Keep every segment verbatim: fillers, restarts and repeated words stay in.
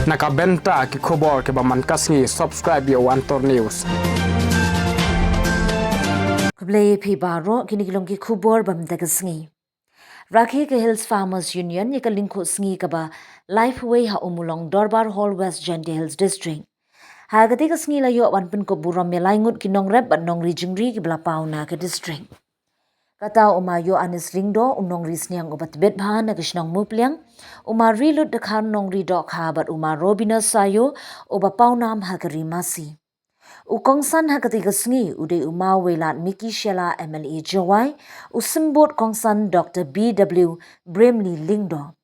Na ka bynta ki khubor kiba man ka sngi, subscribe ïa u Antor News. Khublei phi baroh, kine ki long ki khubor ba mynta ka sngi. Rakhe ka Hills Farmers Union ïa ka lyngkhuh sngi kaba laiphew wei ha Ummulong Dorbar Hall, West Jaintia Hills District. Ha katei ka sngi la ïoh ban pynkup burom ïa lai ngut ki nongrep bad nongri jingri kiba la paw na ka district. Kata u Ma Ïoannis Lyngdoh, u nongri sniang uba tbit bha na ka shnong Mupliang, u Ma Rilut Dkhar, nongri dohkha, bad u Ma Robina Sayo, uba pawnam ha ka ri Masi. U kongsan ha katei ka sngi u dei u Ma Wailadmiki Shylla, M L A Jowai, u symbud kongsan Doctor B W Brimley Lyngdoh.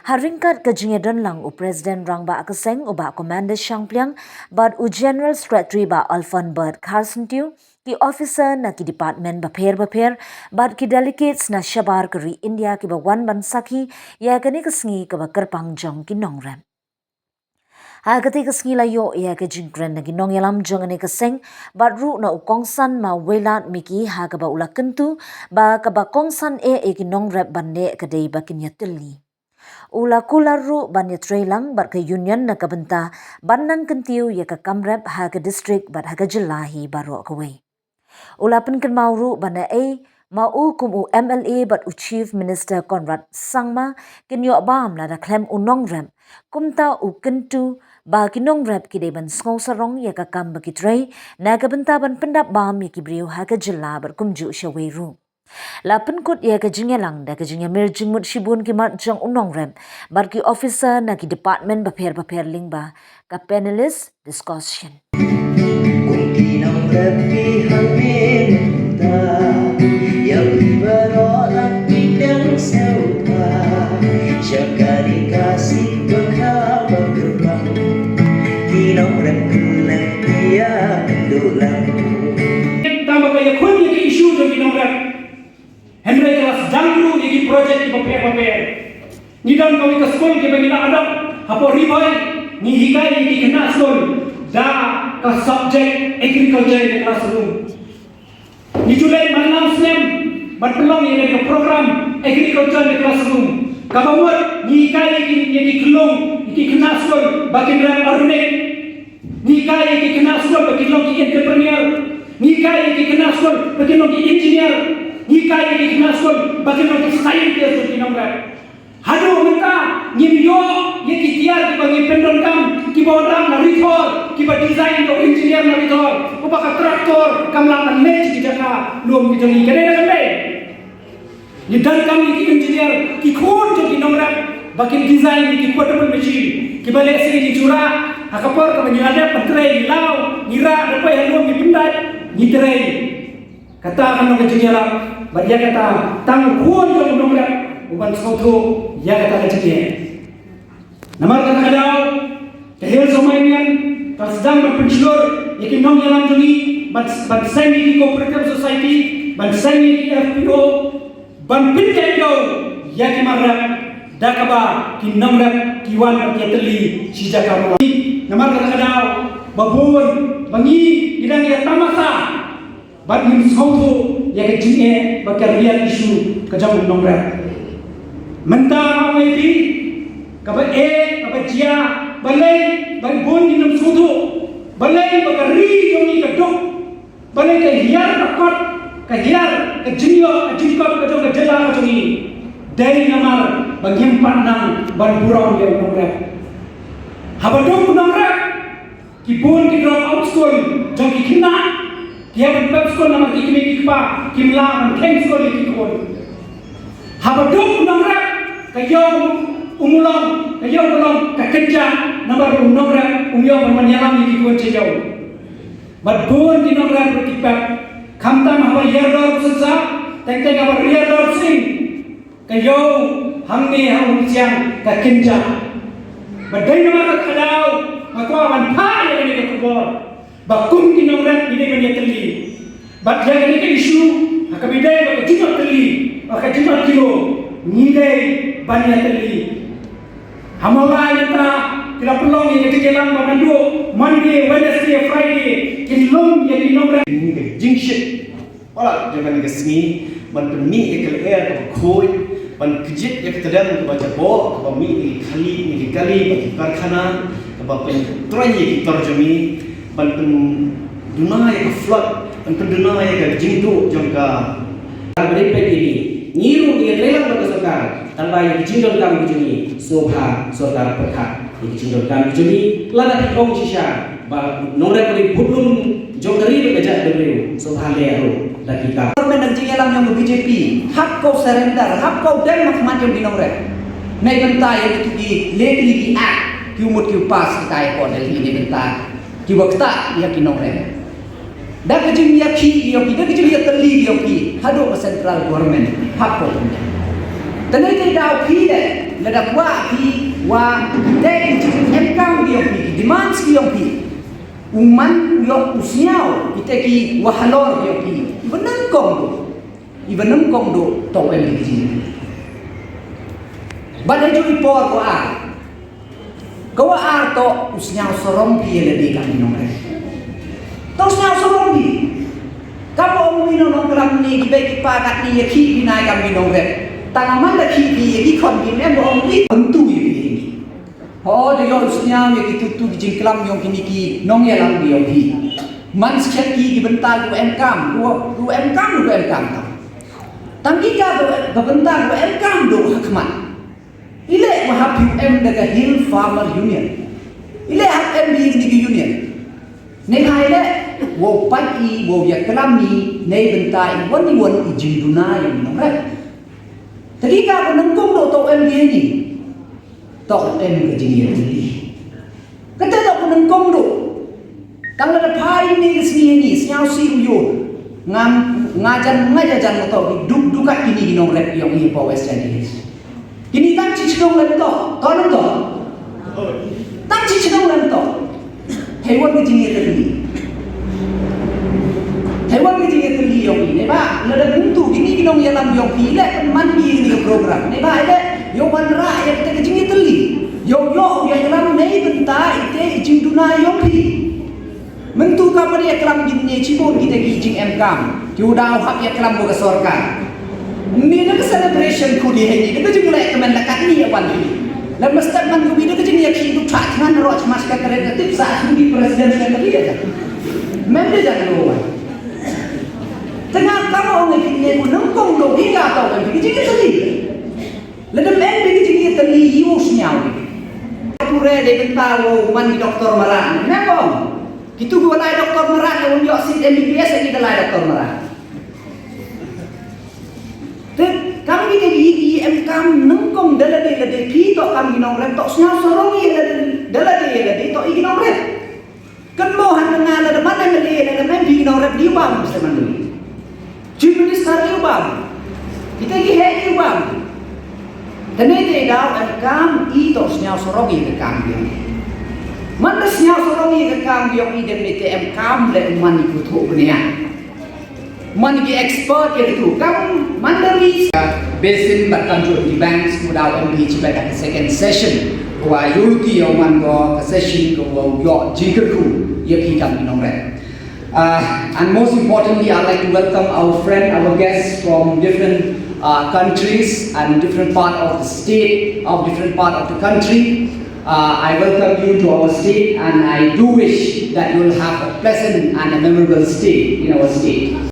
Ha ryngkat ka jingïadonlang u President Rangbah ka seng u Bah Commander Shangpliang, bad u General Secretary Bah Alphonbert Kharsyntiew, ki officer na ki department bapher bapher, bad ki delegates na shabar ka ri India kiba wan ban sakhi ïa kane ka sngi kaba kyrpang jong ki nongrep. Ha katei ka sngi la ïoh ïa ka jingkren na ki nongïalam jong kane ka seng, bad ruh na u kongsan Ma Wailadmiki, ha kaba u la kyntu ba kaba kongsan eh ïa ki nongrep ban leh ka dei ba kin ïatylli. U la kular ruh ban ïatreilang bad ka union na ka bynta ban nang kyntiew ïa ka kam rep ha ka district bad ha ka jylla hi baroh kawei. U la pynkynmaw ruh ba naei ma u kum u M L A bad u Chief Minister Conrad Sangma kin ïoh bam lada khlem u nongrep. Kumta u kyntu ba ki nongrep ki dei ban sngew sarong ïa ka kam ba ki trei na ka bynta ban pyndap bam ïa ki briew ha ka jylla bad kumjuh shawei ruh. La pynkut ïa ka jingïalang da ka jingïamir jingmut shibun ki mat jong u nongrep bad ki officer na ki department bapher bapher lyngba ka panelist discussion. Kum ki nongrep ki hangne mynta, ïa phi baroh la phi dang sngewbha. Sha kane ka sngi ba kha ba kyrpang, ki nongrep kynlong ïa kynduh lang. Tang ba ka ïakhun ïa ki issue jong ki nongrep. Hynrei ka la sdang ruh ïa ki project kiba pher bapher. Ngi don kawei ka skul kiba ngi la adopt hapoh Ri Bhoi, ngi hikai ïa ki khynnah skul da ka subject agriculture in the classroom. Ngi ju leit man la u snem ban pynlong ïa ka program agriculture in the classroom. Kaba mut ngi hikai ïa ki, ïa ki khynnah, ïa ki khynnah skul ba kin rep organic. Ngi hikai ïa ki khynnah skul ba kin long ki entrepreneur. Ngi hikai ïa ki khynnah skul ba kin long ki engineer. Ngi hikai ïa ki khynnah skul ba kin long ki scientist, ki nongrep. Haduh mynta ngim ïoh ïa ki tiar kiba ngi pyndonkam, kiba wanrah na Ri Thor, kiba design da u engineer na Ri Thor, uba ka tractor kam lah ban leit sha ki jaka lum ki jong ngi. Ka dei ne kam dei? Ngi donkam ïa ki engineer, ki khun jong ki nongrep, ba kin design ïa ki portable machine kiba leh sien ïa ki jurah. Ha ka por kaba ngi la dep ban trei, ngi law, ngi rah, da poi ha lum ngi pyndait, ngi trei. Kata kan long ka jingïarap bad ïa kata tang u khun jong u nongrep u ban sngewthuh ïa kata ka jingeh. Namar kata ka daw, ka Hills of Myniang ka sdang ban pynshlur ïa ki nongïalam jong ngi ban, ban seng ïa ki cooperative society, ban seng ïa ki F P O, ban pynjah ïa ki mar rep, da kaba ki nongrep ki wan ban ïatylli shi jaka ruh. Namar kata ka daw, ba bun ba ngi, ngi dang ïa tamasa bad ngim sngewthuh ïa ka jingeh bad ka real issue ka jong u nongrep. Mynta nga ong ïa phi, kaba eh, kaba jia, balei ba bun ngim sngewthuh, balei ba ka ri jong ngi ka duk, balei ka hiar ka kot, ka hiar ka jingïoh ka jingkot ka jong ka jylla ka jong ngi. Dei namar ba ngim pat nang ban burom ïa u nongrep. Haba duk u nongrep, ki bun ki drop out skul jong ki khynnah, ki hap ban pep skul namar ki kmie ki kpa kim lah ban kheiñ skul ïa ki khun. Haba duk u nongrep, ka ïew Ummulong, ka ïew Ummulong ka kynjah namar u nongrep um ïoh ban wan ïalam ïa ki khun sha ïew. Bad bun ki nongrep ruh ki pep, khamtam haba ïar dor u Sensah, teng teng haba ïar dor u Sing. Ka ïew hangne ha Umsiang ka kynjah. Bad dei namar kata ka daw nga kwah ban phah ïa kane ka khubor ba kum ki nongrep ngi dei ban ïatylli. Bad ïa kane ka issue ha kaba ïadei bad ka jingmut tylli, bad ka jingmut kilo, ngi dei ban ïatylli. Ha Mawlai mynta ki la pynlong ïa ka jingïalang ba naduh Monday, Wednesday, Friday kin lum ïa ki nongrep. Ngi ka jingshit Palat jong kane ka sngi ban pynmih ïa ka lyer kaba khuid, Ban kjit ïa ka tdem kaba jaboh, kaba mih na ki khali, na ki kali, bad ki karkhana, kaba pyntroiñ ïa ki tor jong ngi, ban pynduna ïa ka flood, ban pynduna ïa ka jingduh jong ka. Ka ba dei peit ïa ngi, ngi ruh ngi ïatreilang bad ka sorkar, tangba ïa ki jingdonkam ki jong ngi, sngewbha sorkar pyrkhat ïa ki jingdonkam ki jong ngi, lada phi ong shisha ba nongrep ka dei budlum jong ka ri bad ka jaitbynriew, sngewbha leh ruh da ki kam. Government, nang jingïalam jong ka B J P, hap ko surrender, hap ko dem ha khmat jong ki nongrep. Neibynta ïa kitu ki leh kine ki act, ki mut ki pass kita ïa ko Delhi, neibynta kiba ktah ïa ki nongrep. Da ka jingïakhih ïa ki, da ka jingïatylli ïa ki haduh ka central government, hap ko. Te ngi te daw phi de, lada kwah phi wa te ki jingïakam ïa ki, ki demands ïa ki. U man u ïoh u sñiaw ite ki wa halor ïa ki. Iba nyngkong duh, iba nyngkong duh to em ki jingïatylli. Bad ha juh i por ko ar, ka wa ar to u sñiaw sarong phi ïa lade kam ki nongrep. To sñiaw sarong phi. Kam ong ïa u nongïalam ne ki bei ki pa katne ïakhih phi nai kam ki nongrep. Tang man da khih phi ïa ki khon ki, em ong ïa pyntu ïa phi. Ho, da ïoh u sñiaw ïa kitu tu ki jingklam yong kine ki nongïalam yong phi. Man skhem ki, ki bynta ki em kam, ki em kam, ki em kam. Tang ki ka, ka bynta ki em kam duh ha khmat. Ile wa hap ïa em da ka Hill Farmer Union. Ile hap em bi ni ki union. Neibhah ile wow pait i, wow ïaklam i, neibynta i wan i wan i jingduna ïa ki nongrep. Te ki ka ba nyngkong duh to em bi ni. To em ka jingïatylli. Kata to ka nyngkong duh. Tang lada phai ne ka sngi ne, sñiaw si u ïoh. Ngam, nga jan, nga jan jan nga to, duk, duk kat kini ki nongrep yong i pa West Jaintia Hills. Kini tang chi chnong lem to, to lem to. Tang chi chnong lem to. Hei wan ka jingïatylli. Hei wan ka jingïatylli yong i. Neibhah, lada kumtu, kini ki nongïalam yong i, le man ki ni ka program. Neibhah, ile, ïoh wanrah ïa kata ka jingïatylli. Ïoh, ïoh, ïoh ïalam neibynta ite i jingduna yong i. Mynta ka ba ïaklam kine shibun kita ki jingemkam. Ki u dei hap ïaklam bad ka sorkar. Ni na ka celebration khudian hi, na ka jingleh kmen la katni ïa wan hi. La mesti man khudian na ka jingïakhih duk thak ngan roh smash ka kren ka tip sa khudian president ka khudian. Mem de jan lo wan. Tengah kamu ngi kini ku nyngkong do hi ka tau kan ki jingïatylli. Lada mem de ki jingïatylli ïa u sñiaw. Pure de bynta u man ki doktor mara. Mem ong. Kitu ki wa lai doktor mara, ki wan ïoh sit M B B S, ki da lai doktor mara. Te kam ki te ki, ki em kam nyngkong da lade lade ki to kam ki nongrep to sñiaw sarong ïa lade, da lade ïa lade to i ki nongrep. Kan mo han nga lada man M L A lada mem ki nongrep di bam se man. Chief Minister ïa u bam. Kita ki heh ïa u bam. Te ne te daw em kam i to sñiaw sarong ïa ka kam ïa. Man da sñiaw sarong ïa ka kam ïa i dem ne te em kam le man i ku thu bnia. Man ki expert ïa tu kam man da ri. Basin bad kam tu di banks ku daw em bi chi bad ka second session. Wa yu ti ïa man ko ka session ko wa ïoh jingkyrkhu ïa ki kam nongrep. Uh, and most importantly, I'd like to welcome our friend, our guests from different uh, countries and different part of the state, of different part of the country. Uh, I welcome you to our state, and I do wish that you will have a pleasant and a memorable stay in our state.